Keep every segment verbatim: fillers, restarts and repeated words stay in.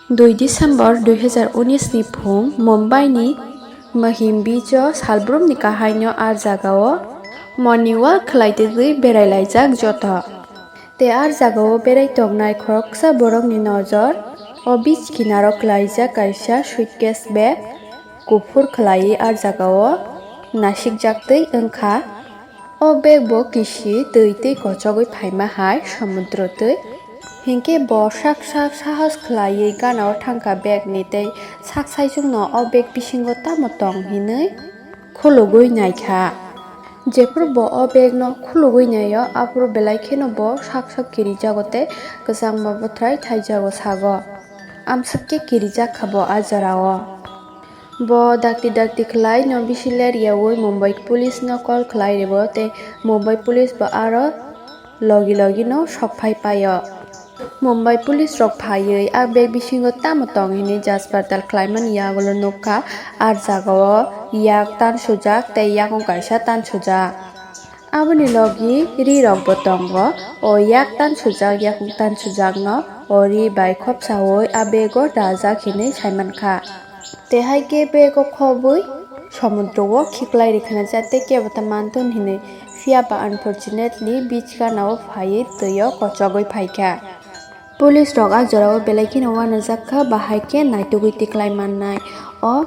Dui December dui hazar unis ni phung Mumbai ni Mahim Beach o salbrumni kahai no a jaga o morning walk khlai twi berailai jak joto. Tei a jaga o berai tongnai khoroksa borok ni nojor o beach kinaro klaijak kaisa suitcase bag kuphur khlaiwi a jaga o nasikjak twi wngkha. O bag bo kisi twi tei kochogwi phaima hai somudro twi. Hinkhe bo sak sak sahos khlaiwi gana o thangkha bag ni tei sak saichung no o bag bisingo tamo tong hinwi khulugwi naikha. Jephuru bo o bag no khulugwi naio, aphuru belai kheno bo sak sak kirijago tei kwchangma bwthrai thaijago sago. Amswk khe kirijak kha bo a jora o. Bo dakti dakti khlai no bisi ler yaui Mumbai police no call khlai rwo tei Mumbai police bo aro logi logi no sok phai paio. Mumbai police rok phaiwi a bag bisingo tamo tong hinwi jaspartal khlaimani yagulo nukha, a jagao yak tansujak tei yakung kaisa tansujak. Aboni logi ri rok bo tongo, o yak tansujak yakung tansujakno o ri bai khopsaui a bego dajak hinwi saimankha. Tei hai khe bego khobwi somudro o khiklai rikha jate kebo ta manthun hinwi, phiya ba unfortunately beach gana o phaiwi twi o kochogwi phaikha. Police rok a jora o belai kheno uanajak kha, bahai khe naitugwi tiklai mannai o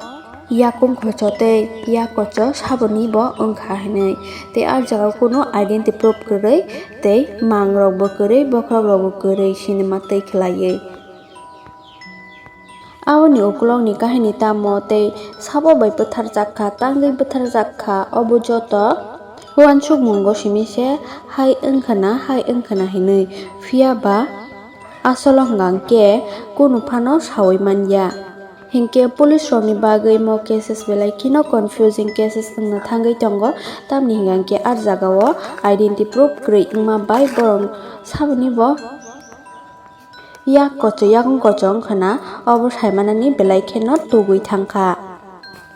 yakung kocho tei yak kocho saboni bo wngkha hinwi. Tei a jaga o kunu identity proof kwrwi tei mang rok bo kwrwi, bokhorok rok bo kwrwi sinima twi khlaiwi. Aboni ukulok ni kahini tamo tei sabo bai bwtharjak kha, tangwi bwtharjak kha, obo joto uansukmungo simi se hai wngkhana, hai wngkhana hinwi. Phiya ba asolo hwnkha khe kunu phano saui man ya. Hinkhe police rokni bagwi mo cases belai kheno confusing cases wngna thangwi tongo, tamni hwnkha khe a jagao identity proof kwrwi wngma bai borok saboni bo yak kocho, yakung kocho wngkhana obo saimanani belai kheno tugwi thangkha.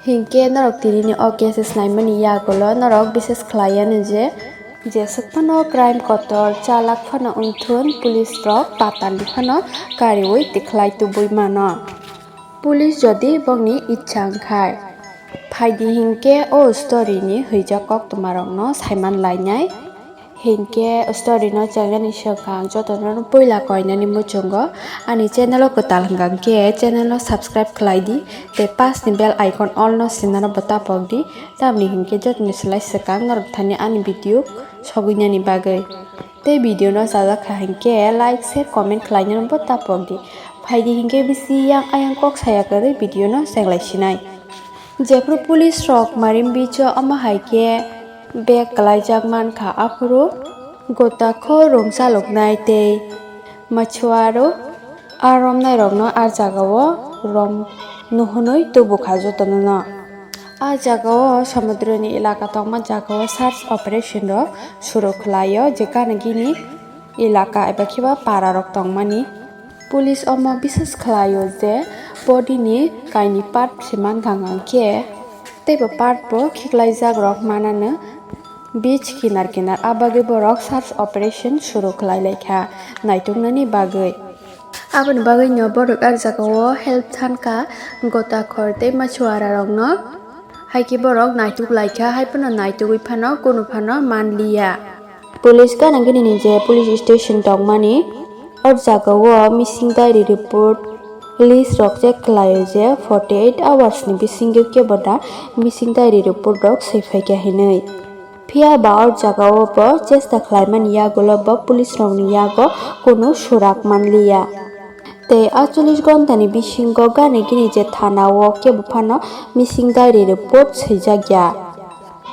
Hinkhe norok tinini o cases naimani yagulo norok bises khlai anw je, jeswk phano crime kotor chalak phano wngthun, police rok patani phano kariui tikhlai tubui mano. Police jodi bokni ichha wngkhai, phaidi hinkhe o story ni hwijak koktwma rokno saiman lainai. Hinkhe story no chengnani swkang jotono puila koinani muchungo ani channel o kwtal hwnkha khe channel no subscribe khlai di tei pas ni bell icon all no sinano bo tapok di, tamni hinkhe jotoni slai swkang norok thani ani video sogwinani bagwi. Tei video no chajak kha hinkhe like, share, comment khlainani bo tapok di. Phaidi hinkhe bisi yang ayang kok saya kwrwi video no chenglai sinai. Jephru police rok Marim Beach o omo hai khe bag kwlaijak mankha, aphuru gota kho rwng chaloknai tei machuaro a romnai rokno a jagao rom nuhunwi tubukha jotono no. A jagao samudroni elaka tongma jagao search operation rok suru khlaio, je gana gini elaka eba khiba para rok tongmani. Police omo bisas khlaio je body ni kaini part se mankha hwnkhe teibo part bo khiklaijak rok manano beach kinar kinar, abagwi borok search operation suru khlai laikha naituknani bagwi. Aboni bagwi no borok a jagao help thankha gota khor tei machuara rokno. Hai khe borok naituk laikha, hai phano naitugwi phano kunu phano manliya. Police gana gini ni je police station tongmani, o jagao missing diary report list rok check khlaio je forty eight hours ni bisingo kebo da missing diary report rok swi phaikha hinwi. Phiya ba o jagao bo chesta khlaimani yagulo bo police rokni yago kunu surak manliya. Tei aatcholish ghontani bisingo gana gini je thana o kebo phano missing diary report swijak ya.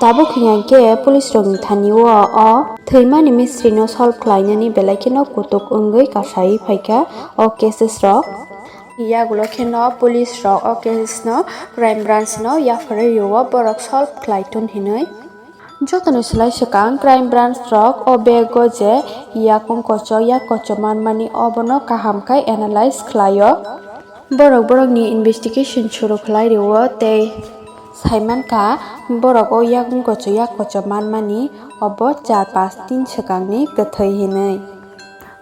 Tabuk hinkhe police rokni thani o, o thwimani mystery no solve khlainani belai kheno kutuk wngwi kasai phaikha o cases rok. Yagulo kheno police rok o cases no crime branch no yapharwi rwo, borok solve khlai thun hinwi. Jotoni slai swkang crime branch rok o bag o je yakung kocho, yak kocho manmani obono kaham khai analyze khlaio. Borok borokni investigation suru khlai rwo tei saimankha borok o yakung kocho, yak kocho manmani obo char panch din swkangni kwthwi hinwi.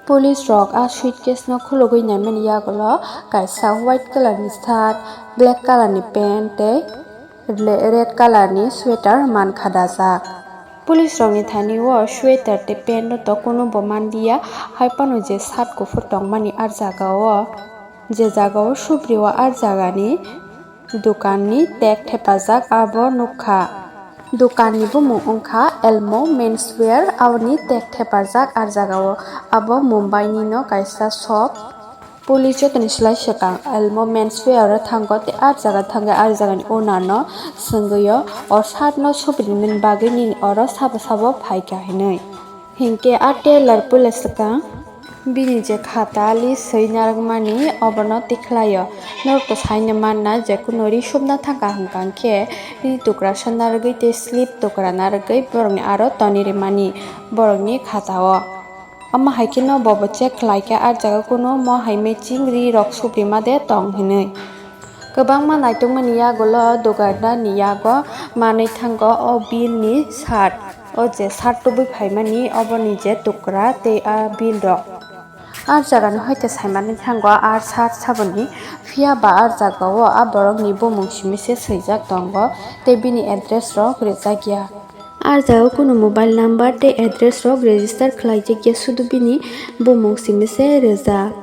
Police rok a suitcase no khulugwi naimani yagulo kaisa white colour ni shirt, black colour ni pant tei le-, red colour ni sweater mankha dajak. Police rokni thani o sweater tei pant no to kunubo manliya, hai phano je shirt kuphur tongmani ah jaga o, je jaga o supri o ah jaga ni dokan ni tag thepajak abo nukha. Dokan ni bumung wngkha Elmo Menswear, aboni tag thepajak ah jaga o, abo Mumbai ni no kaisa shop. Police jotoni slai swkang Elmo Menswear o thango tei ah jaga thangwi ah jaga ni owner no swngwi o, o shirt no supri nini bagwi nini oro sabo sabo phaikha hinwi. Hinkhe a tailor puila swkang bini je khata list swi narwkmani obono tikhlaio. Norok to saina manna je kuno ri supna thangkha hwnkha khe ri tukrasa narwgwi tei slip tukra narwgwi borokni aro toni rimani borokni khatao. Omo hai kheno bobo check khlaikha ah jaga kuno mo hai matching ri rok suprima de tong hinwi. Kwbangma naitokmani yagulo dukandar ni yago manwi thango o bill ni shirt, o je shirt tubui phaimani oboni je tukra tei a bill rok. Ah jaga ni hoite saimanwi thango ah shirt saboni, phiya ba ah jaga o ah borok ni bumung simi se swijak tongo tei bini address rok rijak ya. Ah jaga o kuno mobile number tei address rok register khlaijak ya, sudu bini bumung simi se rijak.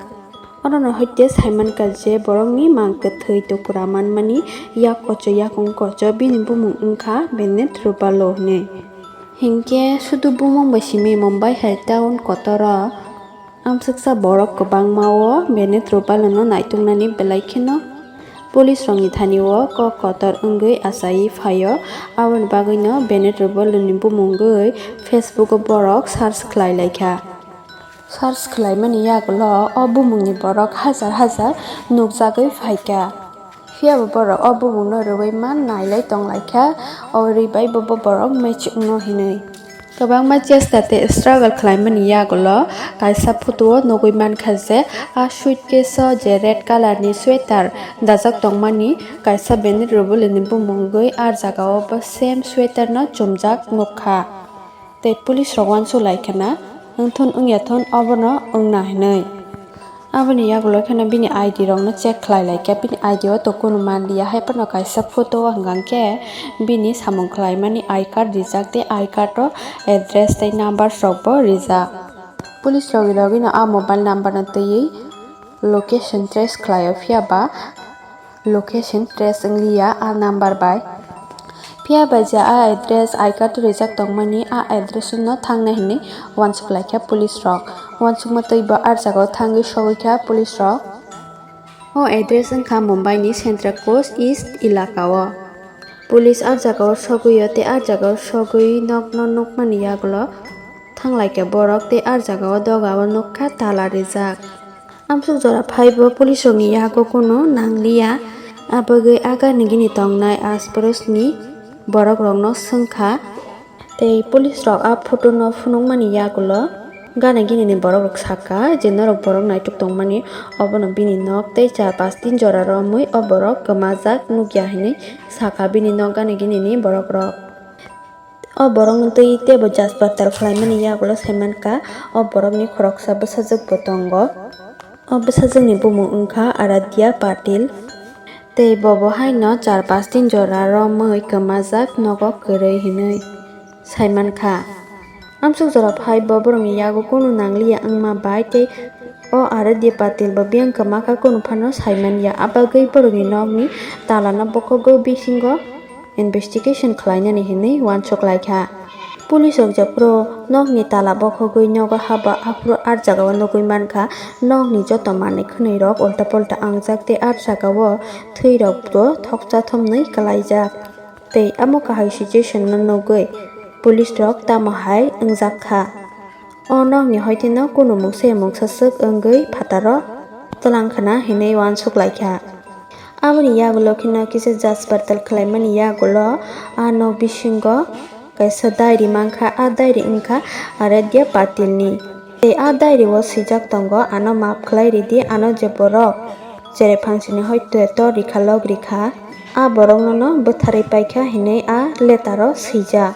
Orono hoite saimankha je borokni mang kwthwi tukra manmani yak kocho yakung kocho bini bumung wngkha Benet Rubalo hinwi. Hinkhe sudu bumung bai simi Mumbai hai town kotoro amsuksa borok kwbangma o Benet Rubalo no naituknani belai kheno police rokni thani o kok kotor wngwi achaiwi phaio. Aboni bagwino Benet Rubalo ni bumung wngwi Facebook o borok search khlai laikha. Search khlaimani yagulo o bumungni borok hajar hajar nukjagwi phaikha. Phiyaba borok o bumungno rwui man nailai tonglaikha, o rwi bai bo, bo borok mechikno hinwi. Kwbangma chesta tei struggle khlaimani yagulo kaisa photo o nugui mankha je a suitcase o je red colour ni sweater dajak tongmani kaisa Benet Rubalo ni bumung wngwi ah jaga o bo same sweater no chumjak nukha. Tei police rok uansuk lai kheno, wngthun wngya thun obono wngna hinwi. Aboni yagulo kheno bini I D rokno check khlai lai khe, bini I D o to kunu manliya, hai phano kaisa photo o hwnkha khe bini samung khlaimani I card rijak tei I card o address tei numbers rok bo rijak. Police rok ni logi no a mobile number no twiwi location trace khlaio, phiya ba location trace wngliya a number bai. Phiya bai je a address I card o rijak tongmani, a address no thangna hinwi uansuk laikha police rok. Uansukma twi bo ah jaga o thangwi sogwi kha police rok. O address wngkha Mumbai ni Central Coast East elaka o. Police ah jaga o sogwi o tei ah jaga o sogwi nok no nukmani yagulo thanglaikha borok tei ah jaga o doga o nukha tala rijak. Amsuk jora phaibo police rokni yago kunu nangliya, abagwi a gana gini tongnai asparos ni borok rokno swngkha. Tei police rok a photo no phunukmani yagulo gana gini ni borok rok sakha je norok borok naituk tongmani, obono bini nok tei char pas tin jora romwi o borok kwmajak nukya hinwi sakha bini nok gana gini ni borok rok. O borokno twi teibo jaj patal khlaimani yagulo saimankha, o borokni khoroksa bwsajwkbo tongo. O bwsajwkni bumung wngkha Aradhya Patil. Tei bobo haino char pas tin jora romwi kwmajak nogo kwrwi hinwi saimankha. Amsuk jora phai bo borokni yago kunu nangliya wngma bai tei o Aradhya Patil bo biyang kwmakha kunu phano saimanya, abagwi borokni nokni talano bokhogwi bisingo investigation khlainani hinwi uansuk laikha. Police rok jephuru nokni tala bokhogwi nogo haba, aphuru ah jagao nugwi mankha nokni joto manwi khwnwi rok ulta pulta wngjak tei ah jagao thwi rokbo thoksa thomnwi kwlaijak. Tei amo kahai situation no nugwi police rok tamo hai wngjak kha. O nokni hoitino kunu mungsa ya mungsa swk wngwi phataro twlang khna hinwi uansuk laikha. Aboni yagulo kheno kisa jaj patal khlaimani yagulo a nok bisingo kaisa diary mankha, a diary wngkha Aradhya Patilni. Tei a diary o swijak tongo, "Ano maap khlai ridi, ano je borok cherai phansini hoito tor rikha, lok rikha, a borokno no bwtharwi paikha," hinwi a letter o swijak.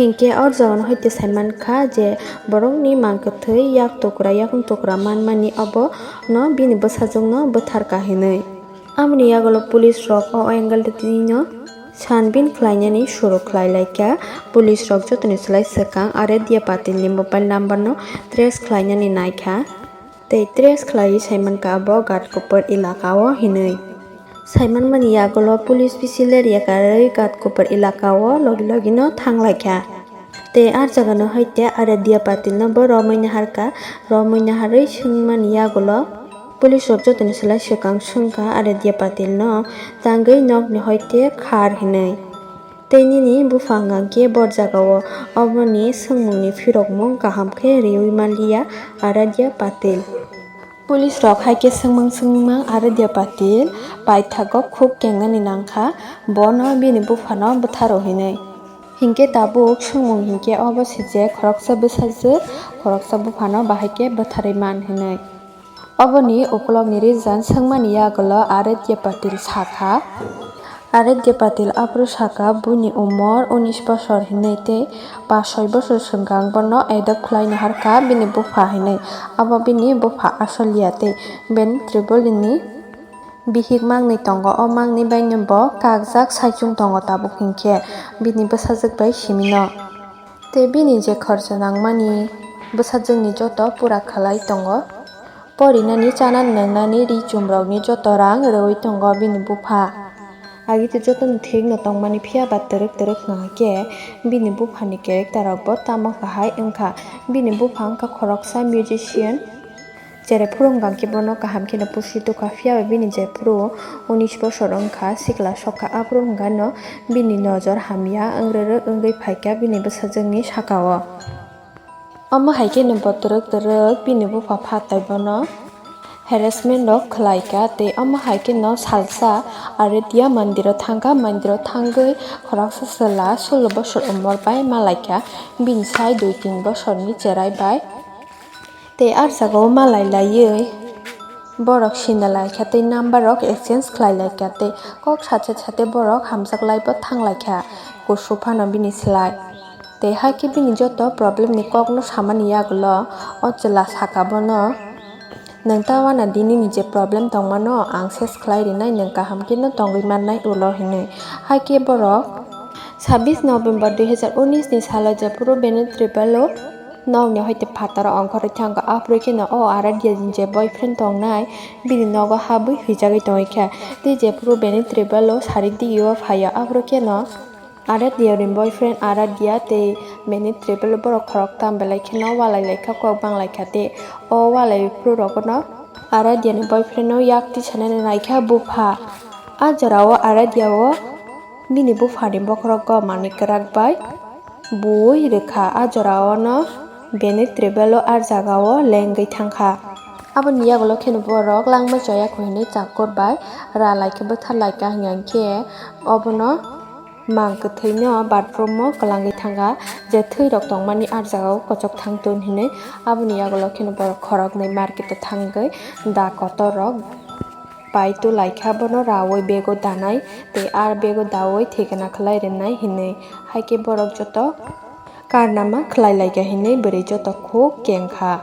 Hinkhe o jagano haite saimankha je borokni mang kwthwi yak tukra yakung tukra manmani obono bini bwsajwkno bwtharkha hinwi. Aboni yagulo police rok o angle twi no sanbin khlainani suru khlai laikha. Police rok jotoni slai swkang Aradia Patil ni mobile number no trace khlainani naikha. Tei trace khlaiwi saimankha abo Ghatkopar elaka o hinwi. Saimanmani yagulo police bisi ler yakarwi Ghatkopar elaka o logi logi no thanglaikha. Tei ah jagano haite Aradia Patil no bo romwi naharkha, romwi naharwi swngmani yagulo police rok jotoni slai swkang swngkha Aradia Patil no tangwi nokni haite khar hinwi. Tei nini bupha hwnkha khe bo jagao oboni swngmungni phirokmung kaham khe riwi manliya Aradia Patil. Police rok hai khe swngmung swngmung Aradia Patil paithago khuk kengnani nangkha, bono bini buphano bwtharo hinwi. Hinkhe tabuk swngmung hinkhe obo se je khoroksa bwsajwk khoroksa buphano bahai khe bwtharwi man hinwi. Oboni ukulokni reason swngmani yagulo Aradia Patil sakha. Aradia Patil aphuru sakha buini umor unis bosor hinwi tei pas soi bosor swkang bono adopt khlai naharkha bini bupha hinwi. Abo bini bupha asolia tei bini triple ni bihik mangni tongo, o mangni baino bo kakjak saichung tongo tabuk hinkhe bini bwsajwk bai simino. Tei bini je khorcha nangmani bwsajwkni joto pura khlai tongo. Porinani, chanani, nwngnani, ri chumrokni joto rang rwui tongo bini bupha. Agitwi jotono thikno tongmani phiya ba twrwk twrwk hwnkha khe bini buphani character rokbo tamo kahai wngkha. Bini bupha wngkha khoroksa musician. Cherai phuru hwnkha khe bono kaham kheno pusi tukha, phiya ba bini jephuru unis bosor wngkha, sikla sokha, aphuru hwnkha no bini nojor hamya wngrwrwk wngwi phaikha bini bwsajwkni sakao. Omo hai kheno bo twrwk twrwk bini bupha phatai bono harassment rok khlaikha, tei omo hai kheno salsa Aradia mandiro thangkha, mandiro thangwi khoroksa chwla sulo bosor umor bai malaikha, bini sai dui tin bosorni cherai bai. Tei ah jagao malai laiwi borok sina laikha tei number rok exchange khlai laikha tei kok sate sate borok hamjak laibo thang laikha kusu phano bini slai. Tei hai khe bini joto problem ni kokno samani yagulo o chwla saka bono, "Nwng ta wana di nini je problem tongmano ang ses khlai rinai, nwng kaham kheno tongwi mannai ulo," hinwi. Hai khe borok sabis November dui hazar unis ni salo jephuru Benny Tribal o nokni hoite phataro ongkhorwi thangkha, aphuru kheno o Aradia ni je boyfriend tongnai, bini nogo habwi huijagwi tongwi kha. Tei jephuru Benny Tribal o sari digio phaio, aphuru kheno Aradia ni boyfriend Aradia tei Benny Tribal borok khoroktham belai kheno walai laikha, kok bang laikha, tei o walai phuru rokno Aradia ni boyfriend no yak tisanani naikha bupha. A jorao Aradia o bini buphani bokhorok go manwi kwrak bai buwi rwkha. A jorao no Benny Tribal o ah jagao lengwi thangkha. Aboni yagulo kheno borok langma choya kho hinwi chakur bai ra laikha, bwthar laikha, hwnkhe obono mang kwthwino bathroom o kwlangwi thangkha, je thwi rok tongmani ah jagao kochok thang tun hinwi. Aboni yagulo kheno borok khoroknwi market o thangwi da kotor rok pai tu laikha, bono rawi bego danai tei ah bego dawi thikana khlai rwnai hinwi. Hai khe borok joto karnama khlai laikha hinwi bwrwi joto khuk kengkha.